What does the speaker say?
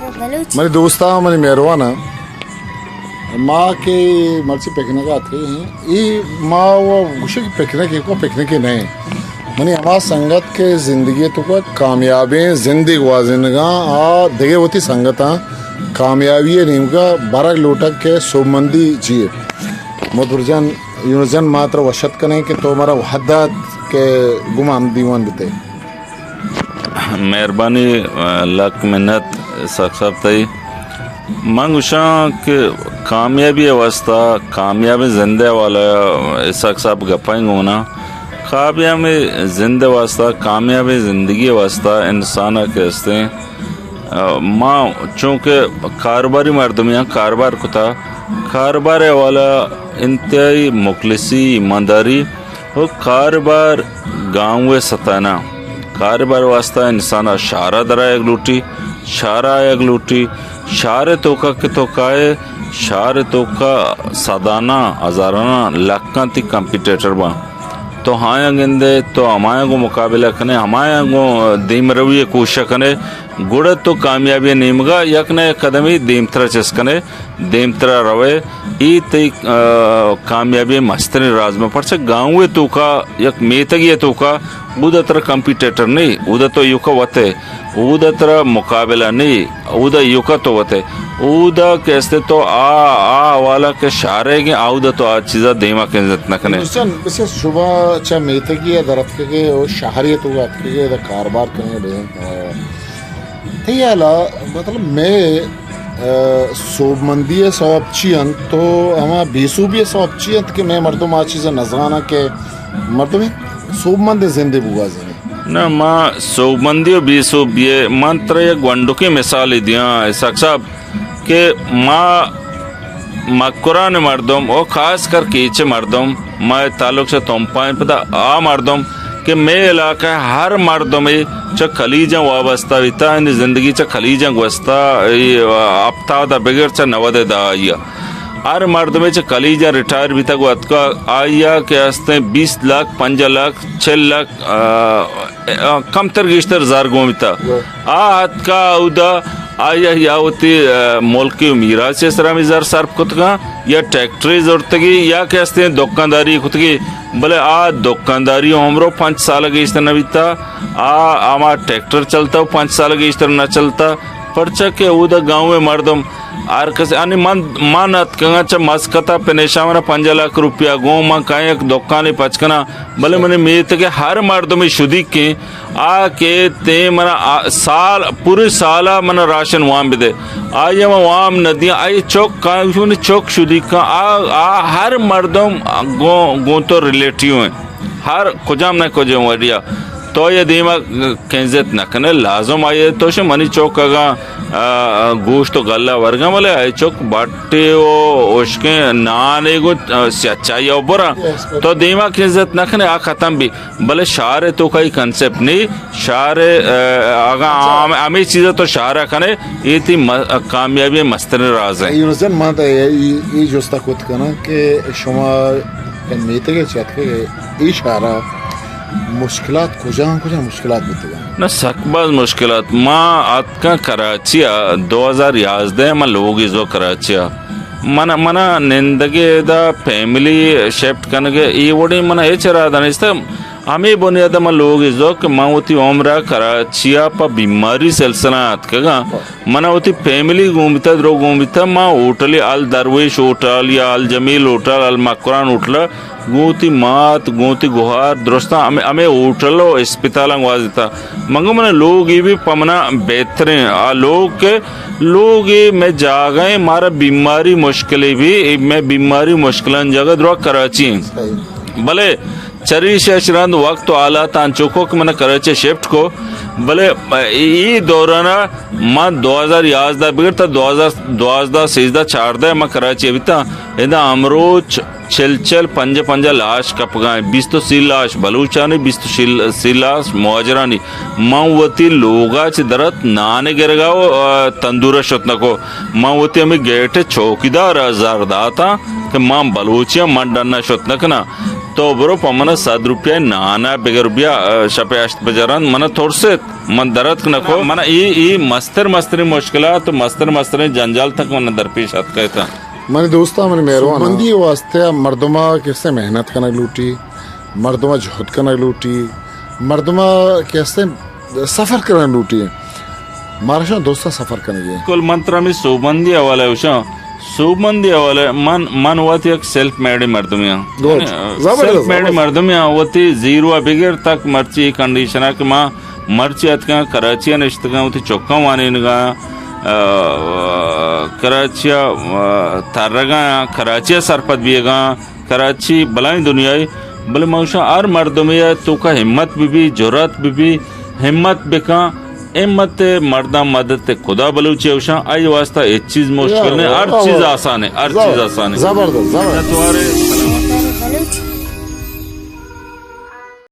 منی دوستاں، منی مہرواناں، ما کہ مرچی پکنک ءَ اتکگ ایں، اے ما و گوشے کہ پکنک، اے کو پکنک نہ ایں۔ منی ہما سنگت کہ زندگی ءِ توکا کامیابیں زندے گوازینگاں، آ دگہ وتی سنگتاں کامیابی ءِ نیمگا برگ لوٹگ کہ سوبمندی چی اے۔ مدبر جان، یونس جان، ما ترا وش اتک کنیں کہ تو مارا وھد دات کہ گوں ما ہم دیوان بتے۔ مہربانی، لک منت اسحاق صاحب تئی۔ من گوشاں کہ کامیابی ءِ واستہ، کامیابیں زندے ءِ حوالہ ءَ اسحاق صاحب گپاں گونا، کامیابیں زند ءِ واستہ، کامیابیں زندگی ءِ واستہ انسان ءَ کہ استیں، ما چونکہ کاروباری مردمے آں، کاروبار کتا، کاروبار ءِ حوالہ انتہائی مخلصی، ایمانداری و کاروبار گاؤں ءِ سطح نا۔ کاروبار ءِ واستہ انسان ءَ شہر ءَ در آیگ لوٹی، شہر ءَ آیگ لوٹی، شہر ءِ توکا کہ تو کائے، شہر ءِ توکا سداناں، ہزاراناں، لکاں تئی کمپیٹیٹر باں۔ تو آیاں گندے، تو ہمایاں گوں مقابلہ کنے، ہمایاں گوں دیمروی ءِ کوشش کنے، گڑا تو کامیابی ءِ نیمگا یک نہ یک قدمے دیمترا چست کنے، دیمترا روئے۔ اے تئی، آ، کامیابی ءِ مستریں راز باں۔ پرچہ گاؤں ءِ توکا، یک میتگے ءِ توکا، اودا ترا کمپیٹیٹر نہ ایں، اودا تو ایوکا وت ئے، اودا ترا مقابلہ نہ ایں، اودا ایوکا تو وت ئے۔ اودا کہ استے تو آ، آ حوالہ کہ شارے گے، آ اودا تو آ چیزا دیما کنزت نہ کنے۔ دوستان، بس شما چہ میتگی ءَ در اتکگے و شہری ءِ توکا اتکگے، ادا کاربار کنے بے۔ تئی ہیالا، مطلب، مئے، آ، سوبمندی ءِ سوب چی انت؟ تو ہما بے سوبی ءِ سوب چی انت کہ مئے مردم آ چیز ءَ نزاناں کہ مردم یک سوبمندیں زندے بگوازینی؟ نہ، ما سوبمندی و بے سوبی ءِ، من ترا یک گونڈکیں مثالے دیاں، اسحاق صاحب، کہ ما مکران مردم و خاص کر کیچ مردم، ما تعلق چہ تمپائیں پدا آ مردم کہ مئے علاقہ ءِ ہر مردمے چہ کلیجاں وابستہ بیتا، یعنی زندگی چہ کلیجاں گوستا، اے ہپتاد ءَ بگر چہ نود ءِ دہائی ءَ۔ ہر مردمے چہ کلیجاں ریٹائر بیتا گوں اتکا، آئی ءَ کہ استیں بیست لاکھ، پنجاہ لاکھ، چل لاکھ، آ، آ، کمتر گیشتر زر گون بیتا۔ آ اتکا اودا آئی ءَ یا وتی، آ، ملکی و میراث ءِ سرا ہمے زر صرف کتگاں، یا ٹریکٹرے زرتگی، یا کہ استیں دکانداری کتگی، بلے آ دکانداری عمر و پنچ سال گیشتر نہ بیتا، آ ہما ٹریکٹر چلتا و پنچ سال گیشتر نہ چلتا، پرچا کہ اودا گاؤں ءِ مردم ہر کس، یعنی من، من اتکگاں چہ مسقط ءَ، پنیشا منا پنجاہ لاکھ روپیہ گون، من کائیں یک دکانے پچ کناں، بلے منی میتگ ءِ ہر مردمے شدیکیں، آ کہ تیں منا آ سال، پورے سال ءَ منا راشن وام بدے، آئی ءَ من وام نہ دیاں، آئی چک، کائیں چک شدیکاں، آ، آ ہر مردم گوں، گوں تو ریلیٹیو ہیں۔ ہر کجام نہ کجام وڑیا تو یہ دیما کنزت نہ کنے، لازم آئی تو شے منی چوک اگاں، آ، گوشت و گلہ ورگاں، بلے آئی چوک بٹے و اشکیں نانے گو، آ، سچائی او برا تو دیما کنزت نہ کنے، آ ختم بی۔ بلے شہر تو کئی کنسپٹ نہیں، شہر، آ، اگاں ہم-، ہمیں چیزا تو شہر کنے، یہ تی م-، کامیابی مسترین راز ہے۔ یونس جان، ما تا یہ، یہ، یہ جستا کت کناں کہ شما میتگ ءَ چہ اتکگ ئے اے شہر ءَ مشکلات کجام کجام مشکلات بوتگ انت؟ نہ، سک باز مشکلات۔ ما اتکاں کراچی ءَ دو ہزار یازدہ ءَ، من لوگ ءَ زو کراچی ءَ۔ من، منا نندگ ءِ ادا فیملی شفٹ کنگ ءِ اے وڑیں منا ہچ ارادہ نیست۔ ہمے بنیاد ءَ من لوگ ءَ زو کہ من وتی عمر ءَ کراچی ءَ پہ بیماری سلسلہ اتکگاں۔ منا وتی فیملی گون بیتہ، درو گون بیتہ، ما ہوٹلے، ال درویش ہوٹل یا ال جمیل ہوٹل، ال مکران ہوٹل، گوں وتی مات، گوں وتی گہار، درستاں ہمے، ہمے ہوٹل و اسپتالاں گوازینتہ۔ من گوں من لوگ ای بھی پہ منا بہتریں۔ آ لوگ کہ لوگ ای مئے جاگہ ایں، مارا بیماری مشکلے بھی، مئے بیماری مشکلان جاگہ درو کراچی ایں۔ بلے چریشی ءَ چہ رند وقت و حالات انچو کو کہ من کراچی شفٹ کو، بلے اے دوران ءَ من دو ہزار یازدہ بگر تا دو ہزار دوازدہ، سیزدہ، چاردہ من کراچی ءَ بیتاں۔ ادا امروچ چل چل، پنجاہ پنجاہ لاش کپگاں، بیست و سی لاش بلوچانی، بیست و سی لاش مہاجرانی۔ من وتی لوگا چہ درت نان گرگا و، آ، تندور شت نکو۔ من وتی ہمیں گیٹ چوکیدار ءَ زر داتاں کہ من بلوچی آں، من ڈن ءَ شت نہ کناں۔ تو برو پہ من ءَ صد روپیہ نان ءَ بگر بیا، آ، شپ ءِ ہشت بجہ رند من ءَ ترست۔ من درتک نہ کو۔ من اے، اے مستر مستریں مشکلات و مستر مستریں جنجال تک من درپیش اتکگ اتاں۔ منی دوستاں، منی مہرواناں، سوبمندی واسطہ مردما کسے محنت کنگ لوٹی، مردما جہد کنگ لوٹی، مردما کسے سفر کنگ لوٹی۔ مارا شان دوستاں سفر کنگی۔ کل من ترا می سوبمندی حوالہ اوشاں۔ سوبمندی حوالہ من، من وت یک سیلف میڈ مردمے آں۔ گڈ۔ یعنی، زبردست، سیلف میڈ زبردست۔ مردمے آں، وتی زیرو ءَ بگر تک مرچی اے کنڈیشن ءَ کہ ما مرچی اتکاں کراچی ءَ نشتگاں، وتی چکاں وانینگاں، آ، کراچی ءَ، آ، ترگاں، کراچی ءَ سرپد بیگاں، کراچی بلائیں دنیاے، بلے من گوشاں ہر مردمے ءِ توکا ہمت بہ بی، جرات بہ بی، ہمت بکن، ہمت مرداں مدد خدا بلوچی اوشاں، آئی واسطہ ہچ چیز مشکل نہ، ہر چیز آسان ہے، ہر چیز آسان ہے۔ زبردست، زبردست۔ منت وارے، سلامت۔